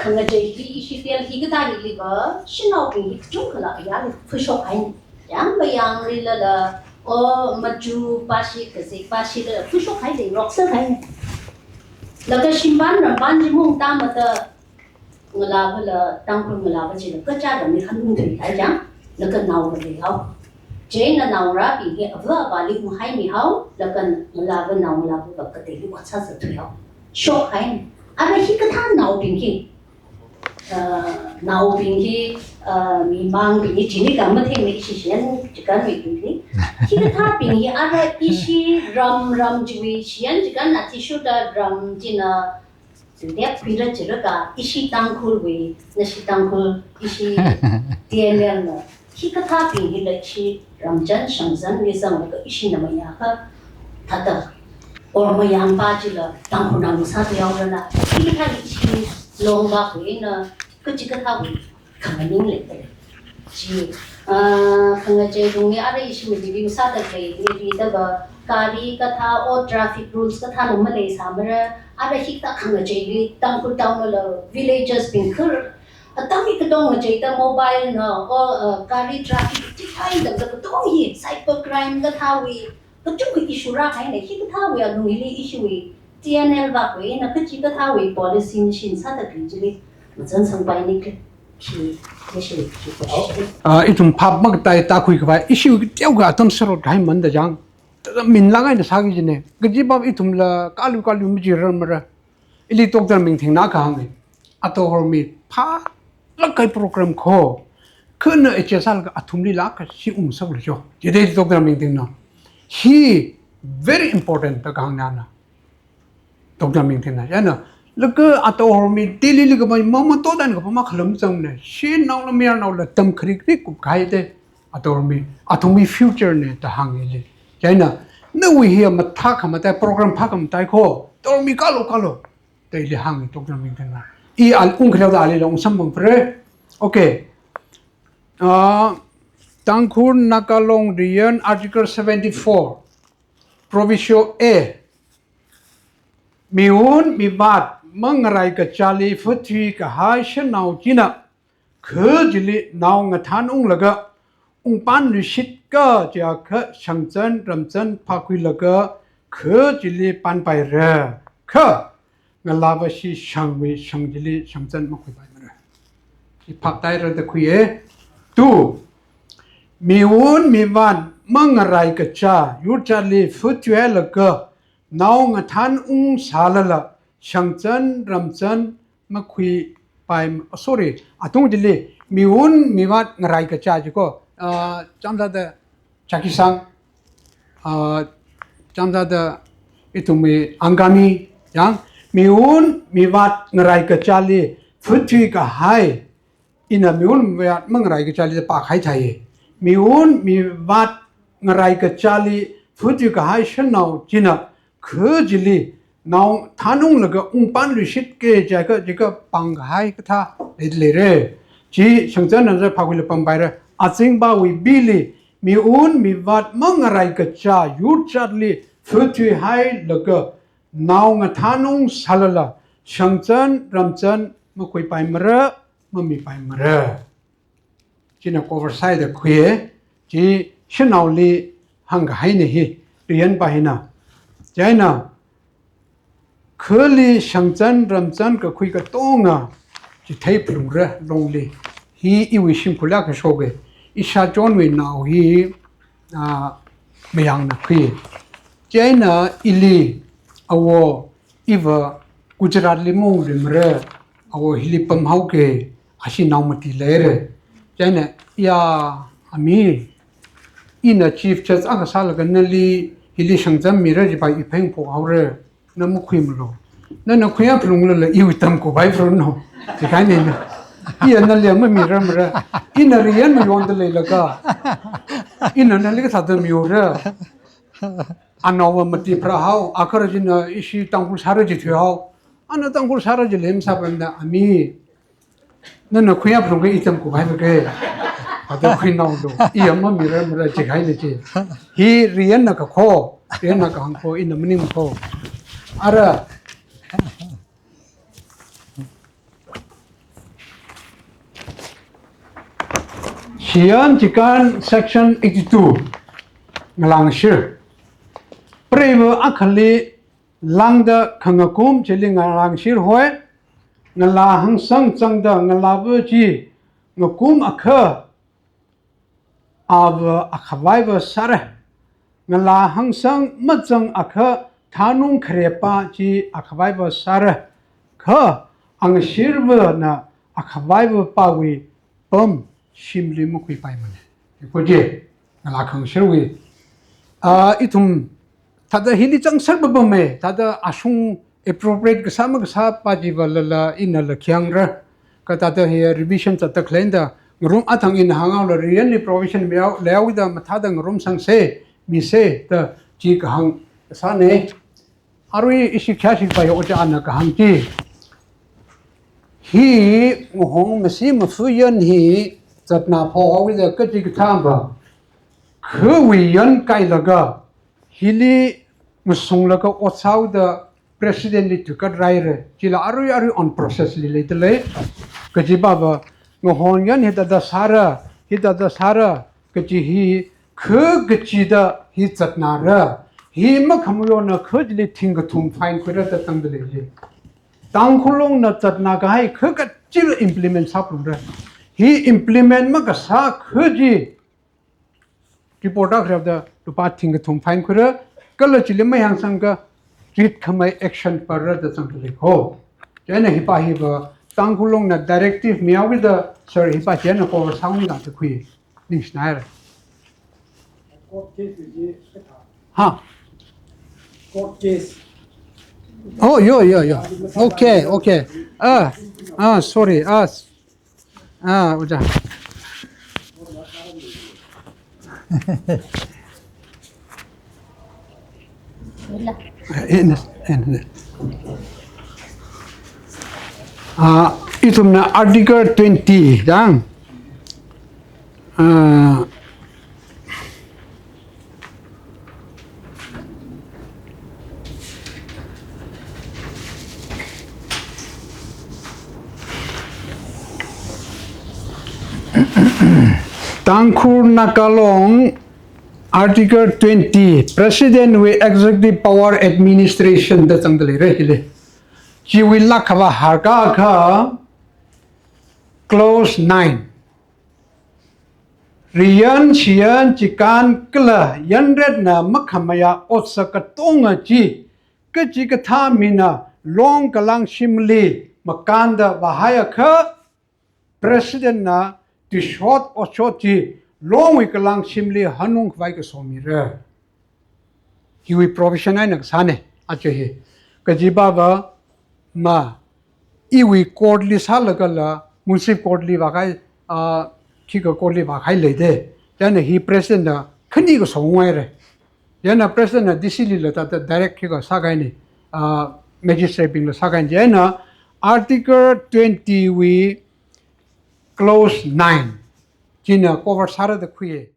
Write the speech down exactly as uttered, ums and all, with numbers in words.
Ngacheili ishi Delhi kathā hili va, shanaobing hi kachungkhala ayarli phushok haina. Yāng mayāngrilala, o machu pashi kazi pashila phushok hailei, rokser haina. Laga shimpan rampan chi maungtāmada, ngalāvala, Tangkhul ngalāva chila kacha ramli hanung tui hai chang, laga naova leihao. Chieina naongarābing hi ava avāli unghaimihao, laga ngalāva naongalāva kateili ot sāzathuihao. Shok haina. Ara hikathā naobing hi, uh, naobing hi, uh, mimangbing hi, chili ka mathei me ishi shiyan chikānwuibing hi. Hikathābing hi ara ishi ram ram chiwui shiyan chikān athishurda ram china, tudep khuira chiraka, ishi Tangkhulwui, nashi Tangkhul, ishi T N L na. Hikathābing hila ishi ramchan shangzanli zanglaga ishina mayākha thāda, or mayāngpa chila Tangkhulna masāda yaorala. Hikathā ishi longvākhui eina kachikathāwui khanganing leidalei. Chi, ah, khangachei lungli ara ishi Navy li masāda khalei Navy dava, gari kathā, o traffic rules kathāla maleisāmara, ara hikathā khangacheili Tangkhul town la villages bing khur, atam hi katong ngacheida mobile na, o, ah, gari traffic chikaida katong hi cyber crime kathāwui, kachungkha issue rākahaina. Hikathāwui alung hili ishiwui T N L vākhui eina kachikathāwui policy machine sāda khalei chili mazansangpaini khalei. Khi, khi, khi, khi. Ah, ithum phap makatai tākhui khavai, ishiwui teokha atam sarot kahai manda chang. Tada minlāk eina sāki kajina. Kaji phap ithumla kalu kalu majirar mara. Ili Doctor Mingthingna kahānga. Ato Hormi phālāk kahai program kho. Khana H S R ka athumlila kashi ungsaklu jo. Jidei Doctor Mingthingna. Hi very important da kahāngna na. Doctor Mingthingna. Yana, laga Ato Hormi Delhi li kapa mama todan kapa makhalam zangna. Shanaola mayarnaola tamkharik rik kupkahai de. Ato Hormi, athumwui future na da hānga ili. Chieina, nawui hi mathā khamatai, program phā khamatai kho. Ato Hormi kalu kalu. Da ili hānga Doctor Mingthingna. I al ungkhareo da alila ungsam bang pre. Okay. Ah, Tangkhul Naga Long Riyan Article seventy-four, Proviso A. Miwun mivat mangarai kachāli phuthui kahai shanao china, kha chili nao ngathan unglaga, ungpan luishit kajiakha shangchan ramchan phākhuilaga, kha chili panpaira. Kha, ngalāva shi shangwui shang chili shangchan makhuipaimara. Hi phaptaira da khuiya. Two, miwun mivat mangarai kachā yurchatli phuthuihailaga, nao ngathan ungsālala, shangchan ramchan makhuipai, oh, sorry, atung chili, miwun mivat ngarai kachā ji kho, ah, chāmsāda chakisang, ah, chāmsāda ithumwui Angami, yang, miwun mivat ngarai kachāli phuthui kahai, ina miwun mivat mangarai kachāli pākahai thai. Miwun mivat ngarai kachāli phuthui kahai shanao china, kha chili nao thanunglaga ungpan luishit kajiakha, jiakha pangkahai kathā leida leira. Chi shangchan ramchan phākhuilaga panpaira. Azingpawui B li, miwun mivat mangarai kachā yurchatli phuthuihailaga, nao ngathan ungsālala, shangchan ramchan makhuipaimara, mamipaimara. China cover sāda khuiya, chi shanaoli hāngkahaina hi, riyanpa hina. Chieina, khali shangchan ramchan kakhui katonga, chithei phalungra longli. Hi iwui shimkhurla kashoka, ishā Johnwui nao hi, ah, mayangna khui. Chieina ili, awo, iva Gujarat li maungluimara, awo hili pamhaoka, ashi nao mati leira. Chieina, ya, ami, ina Chief Judge akha sālaga nali hili shangchan mira jipa i phengphok haora, na makhuimalu. Nana khuiya phalunglala iwui tamkhuipai phalunglu. Jikahaina. Iya nali mamirarmara. Ina riyan mayonda leilaga, ina nali kathāda miura. Anaova mati pharāhao, akha china ishi Tangkhul sāra jithuihao. Ana Tangkhul sāra jilei masāpamda ami, nana khuiya phalunga i tamkhuipai pake. Ada khuinaolu. Iya mamirarmara jikahaina chi. Hi riyanna kakho, riyanna kahāng kho, ina maningkho. Ara, Shiyan Chikān section eighty-two. Ngalāngshir. Preiva akhali lāngda khangakum chili ngalāngshir hoi. Ngalā hāngsang zangda ngalāva chi ngakum akha ava akhavaiva sāra. Ngalā hāngsang mazang akha thanung kharepā chi akhavaiva sāra. Kha angashirvana akhavaiva pāwui pam shimli makhuipaimana. Ko chi, ngalā khangashirwui. Ah, ithum thāda hili chāngser papamei, thāda ashung appropriate kasā makasā pāchiva lala inala khiangra. Kha thāda hi revision zatda khalei eina ngarum athang ina hānghaola riyanli provision miyao, leoda mathāda ngarumsangsa, misa da chi kahāng sāna. Arui ishi khayāshi pai ojāna kahāng chi. Hi ngahong masi mafu yan hi zatna pho awida kachikathā ba. Khawui yan kailaga, hili ngasunglaga ot sāhaoda president li thuikat raira. Chila arui arui on process li leidalei. Kaji baba, ngahong yan hithāda sāra, hithāda sāra, kaji hi, kha kachida hi zatnara. Hi makhamayona kha chili thing kathum fine khuira da tangdalei. Tangkhul Longna zatna kahai kha kachila implement sāphalungra. Hi implement makasā kha chi report akhreoda lupā thing kathum fine khuira, kala chili mayāngsangakha ritkhamei action para da zangdalei ko. Chieina hipa hiva Tangkhul Longna directive mihaowida, sir, hipa chieina cover sāngai da khui. Ningshinaira. Court case ji kathā. Ha. Court case. Oh, yo, yo, yo. Okay, okay. Ah, ah, sorry. Ah, s-, ah, ojā. Ina, ina. Ah, ithumna Article twenty dang. Ah, Tangkhul Naga Long Article twenty, President wui Executive Power Administration da zangdalei re hili. Chiwui lākhava harkakha clause nine. Riyan, shiyan, chikān kala yanretna makhamayā otsak katonga chi, kachikathā mina Long kalāngshimli makānda vāhaiakha, President na tuishot otshot chi Longwui kalāngshimli hanung khavai kasomira. Hiwui provision eina kasāna, aja hi. Kaji baba ma, iwui court li sālagala, municipal court li vākahai, ah, khikha court li vākahai leida. Chieina hi President na khani kasongaira. Chieina President na D C lila thāda direct khikha sākahaina, ah, magistrate bingla sākahaina. Chieina Article twenty wui clause nine china cover sāra da khuiya.